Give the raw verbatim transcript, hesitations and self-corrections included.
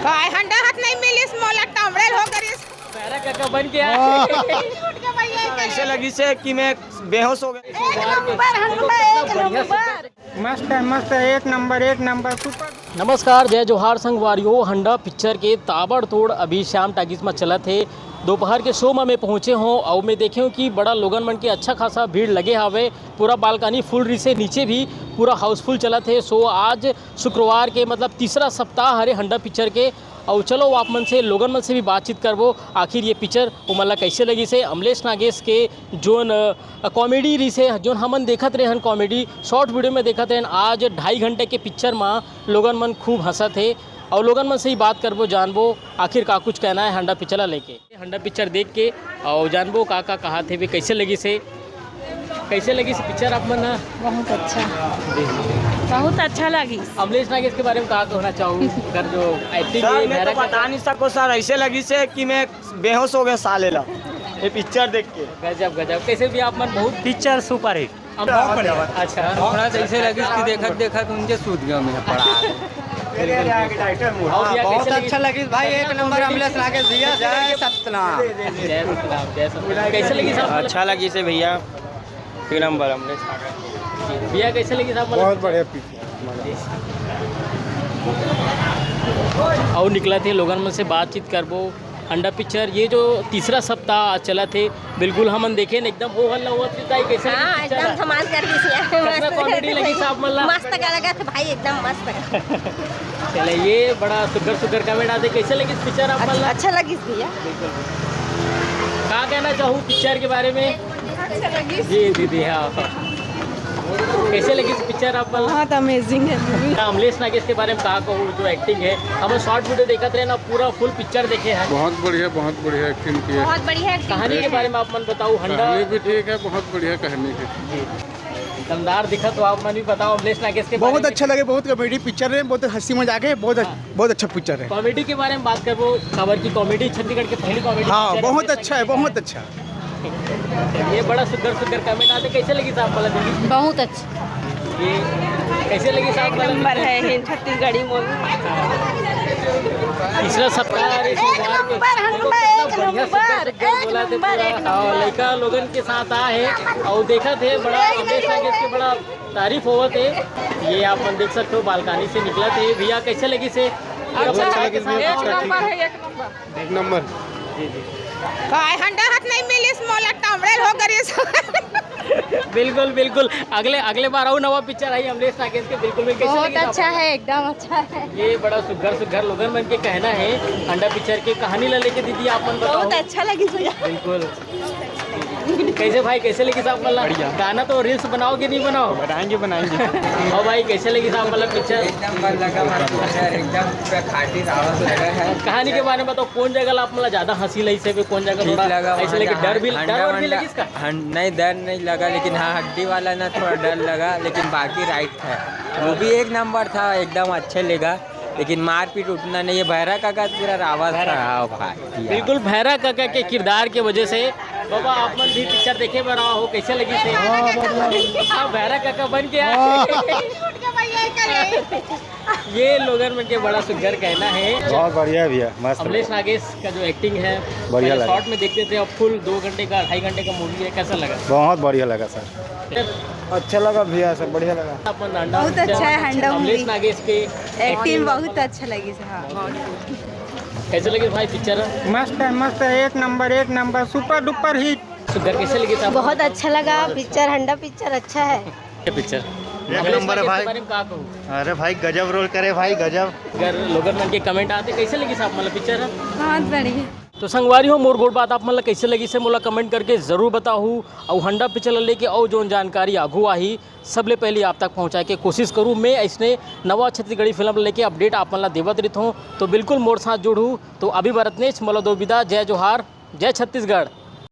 काय हंडा हाथ नहीं मिलिस, मोला टामड़ेल हो करिस। पैरा काका बन के आ। हाँ। कैसे लगी से कि मैं बेहोश हो गया। एक नंबर हंडा, एक नंबर। मस्त है, मस्त है, एक नंबर, एक नंबर, सुपर। नमस्कार, जय जोहार संगवारी हो। हंडा पिक्चर के ताबड़तोड़ अभी श्याम टाकीज में चलत हे। दोपहर के शो में मैं पहुँचे हों और मैं देखे हों कि बड़ा लोगन मन के अच्छा खासा भीड़ लगे हावे। पूरा बालकनी फुल रहिसे, नीचे भी पूरा हाउसफुल चलत हे। सो आज शुक्रवार के, मतलब, तीसरा सप्ताह हरे हंडा पिक्चर के। अउ चलो, आप मन से, लोगन मन से भी बातचीत करबो, आखिर ये पिक्चर ओमन ला कैसे लगिस हे। अमलेश नागेश के जोन, अ, कॉमेडी रहिसे, जोन हमन देखत रहे हन कॉमेडी, शॉर्ट वीडियो में देखत रहे हन, आज ढाई घंटे के पिक्चर मा लोगन मन खूब हंसत हे। अउ लोगन मन से ही बात करबो, जानबो आखिर का कुछ कहना है हंडा पिक्चर ला लेके। हंडा पिक्चर देख के अउ जानबो का का कहाथे भी, कैसे लगिस हे, कैसे लगिस पिक्चर आप मन ह? बहुत अच्छा, जी। बहुत अच्छा लगिस। अमलेश नागेश के बारे में का कहना चाहू? अगर जो एक्टिंग सर, है, मैं तो भैरा का बता नहीं सको सर, ऐसे लगिस हे कि मैं बेहोश हो गया साले ला, ये पिक्चर देख के। गजब, गजब। कैसे भी आप मन बहुत पिक्चर सुपर हिट। अब बहुत बढ़िया। अच्छा। थोड़ा सा ऐसे लगिस कि देखत देखत उनके सूत गया मैं पड़ा। और भैया, बहुत कैसे लगी? अच्छा लगिस भाई, एक नंबर अमलेश नागेश भैया, जय सतनाम। जय सतनाम, जय सतनाम। कैसे लगी साहब? अच्छा लगिस हे भैया, एक नंबर अमलेश नागेश। भैया, कैसे लगी साहब? बहुत बढ़िया पिक्चर। अउ निकलत हे, लोगन मन से बातचीत करबो। हंडा पिक्चर, ये जो तीसरा सप्ताह आज चलत हे, बिल्कुल हमन देखे न, एकदम हो हल्ला होवत हे, ताई, कैसे लगी हाँ, पिक्चर? एकदम धमाल कर दिस यार, कितना मस्त कॉमेडी लगिस आप मन ला? मस्त का लगा था भाई, एकदम मस्त का। चले, ये बड़ा सुग्घर सुग्घर कमेंट आथे, कैसे लगिस पिक्चर आप मन ला? अच्छा लगिस भैया। बिल्कुल। का कहना चाहू पिक्चर के बारे में? अच्छा लगिस। जी दीदी, हाँ। कैसे लगिस पिक्चर आप मन ला? बहुत अमेजिंग है मूवी। का अमलेश नागेश के बारे में का कहू, जो एक्टिंग है, हमन शॉर्ट वीडियो देखत रहे ना, पूरा फुल पिक्चर देखे हैं। बहुत बढ़िया, बहुत बढ़िया एक्टिंग किया। बहुत बढ़िया एक्टिंग कहानी के बारे में आप मन बताऊ, हंडा। कहानी भी ठीक है, बहुत बढ़िया कहानी है। जी। दमदार दिखत हो आप मन भी बताओ, अमलेश नागेश के बारे में। बहुत अच्छा लगे, बहुत कॉमेडी पिक्चर है, बहुत हंसी मजाक है, बहुत अच्छा, हाँ। बहुत अच्छा पिक्चर है। कॉमेडी के बारे में बात करबो, काबर की कॉमेडी छत्तीसगढ़ के पहली कॉमेडी हाँ, पिक्चर है। बहुत अच्छा है, बहुत अच्छा। ये बड़ा सुंदर सुंदर कमेंट आथे। कैसे लगिस आप मन ला दीदी? बहुत अच्छा। ये कैसे लगिस आप मन ला? एक नंबर है, ये छत्तीसगढ़ी मूवी। तीसरा सप्ताह, अरे, एक नंबर, हंडा, एक नंबर, एक नंबर, एक नंबर। हाँ, लड़का लोगन के साथ आए हे अउ देखत हे, बड़ा अमलेश नागेश के बड़ा तारीफ होवत हे। ये आप मन देख सकते हो, बालकनी से निकलत हे। भैया, कैसे लगिस हे? अच्छा लगिस भैया, एक नंबर है, एक नंबर। एक नंबर। जी, जी। काय हंडा हाथ नहीं मिलिस, मोला टामड़ेल हो करिस। बिल्कुल, बिल्कुल। अगले, अगले बार अउ नवा पिक्चर आई अमलेश नागेश के, बिल्कुल भी। कैसे बहुत लगिस अच्छा है, एकदम अच्छा है। ये बड़ा सुग्घर, सुग्घर लोगन मन के कहना है हंडा पिक्चर के कहानी ला लेके। दीदी, आप मन बताओ। बहुत अच्छा लगिस भैया। बिल्कुल। कैसे भाई, कैसे लगिस आप मन ला? बढ़िया। गाना तो रील्स बनाओ कि नहीं बनाओ? बनाएंगे, बनाएंगे। और भाई, कैसे लगिस आप मन ला पिक्चर? एक नंबर लगा, मस्त पिक्चर, एकदम पूरा खाटी रावत लगा है। कहानी के बारे में बताओ, कौन जगह ला आप मन ला ज्यादा हंसी लगिस हे, कौन जगह ठीक थोड़ा लगा, ऐसे वहाँ लगे जहाँ डर भी, डर हंडा वर भी वंडा, लगिस का? हं-, नहीं, डर नहीं लगा, लेकिन हाँ, हड्डी वाला ना थोड़ा डर लगा, लेकिन बाकी राइट है, वो भी एक नंबर था, एकदम अच्छे लगा। लेकिन मारपीट उतना नहीं है। भैरा काका पूरा रावत था, हाँ भाई। बिल्कुल, भैरा काका के किरदार के वजह से। बाबा, आप मन भी पिक्चर देखे बर आए हो, कैसे लगिस हे? हाँ, बढ़िया। हाँ, भैरा काका बन के आए। हाँ। ये लोगन मन के बड़ा सुंदर कहना है। बहुत बढ़िया भैया, मस्त अमलेश भैया। नागेश का जो एक्टिंग है, बढ़िया पहले लगा। शॉर्ट में देखते थे, अब फुल दो घंटे का, ढाई घंटे का मूवी है, कैसा लगा? बहुत बढ़िया लगा सर। अच्छा लगा भैया, सब बढ़िया लगा। अपन हंडा बहुत पिक्चर, अच्छा है हंडा अमलेश मूवी। नागेश के एक्टिंग बहुत अच्छा लगिस हे, हाँ, बहुत। कैसे लगिस भाई पिक्चर? मस्त है, मस्त है, एक नंबर, एक नंबर, सुपर डुपर हिट। सुंदर, कैसे लगिस आप? बहुत अच्छा लगा पिक्चर, हंडा पिक्चर अच्छा है। क्या पिक्चर? एक अमलेश नंबर है नागेश के भाई। बारे में का कहू? अरे भाई, गजब रोल करे भाई, गजब। अगर लोगन मन के कमेंट आथे, कैसे लगिस आप मन ला पिक्चर? बहुत बढ़िया। तो संगवारी हो, मोर गोठ बात आप मन ला कैसे लगिस हे, मोला कमेंट करके जरूर बताहू। अउ हंडा पिक्चर ला लेके अउ जोन जानकारी आगू आही, सबले पहले आप तक पहुंचाए के कोशिश करूँ। मैं अइसने नवा छत्तीसगढ़ी फिल्म ला लेके अपडेट आप मन ला देवत रहिथों, तो बिल्कुल मोर साथ जुड़हू। तो अभी बर अतनेच, मोला दो बिदा, जय जोहार, जय छत्तीसगढ़।